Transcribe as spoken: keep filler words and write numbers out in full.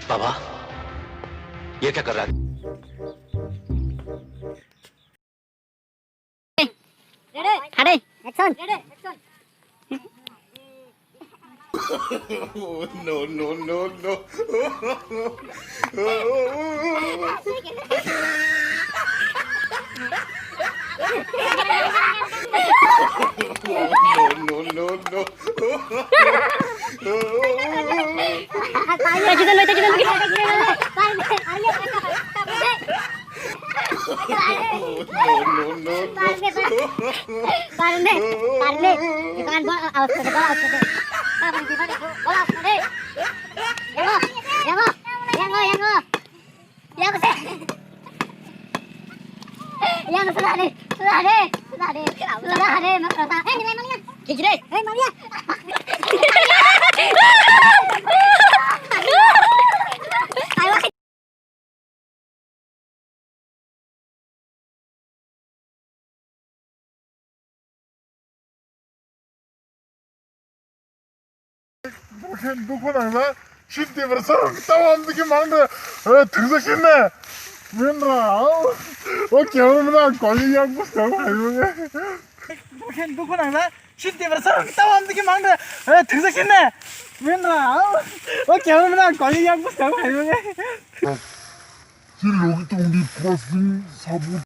बाबा, ये क्या कर रहा है? Ready? Action. Ready? Action. No, no, no, no. No, no, no, no. Parne, parne. Jangan bol, awas kode, bol, awas kode. Parne, parne, bol, awas kode. Yango, yango, yango, yango. Yango se. Yango sudah deh, sudah deh, sudah deh. Sudah deh, mas rasa. Eh, nilai malia. Gigi deh. Eh, malia. Ayo. Bokhe dukhu nangja, sini Tiprasa rok tamo amtwi khe mang de, eh, thwngsa khe ne. Minra, o, o camera mane ang koi yak bwskang phaibo nge. Bokhe dukhu nangja, sini Tiprasa rok tamo amtwi khe mang de, eh, thwngsa khe ne. Minra, o, o camera mane ang koi yak bwskang phaibo nge. Chini logi tongdi posting sabo.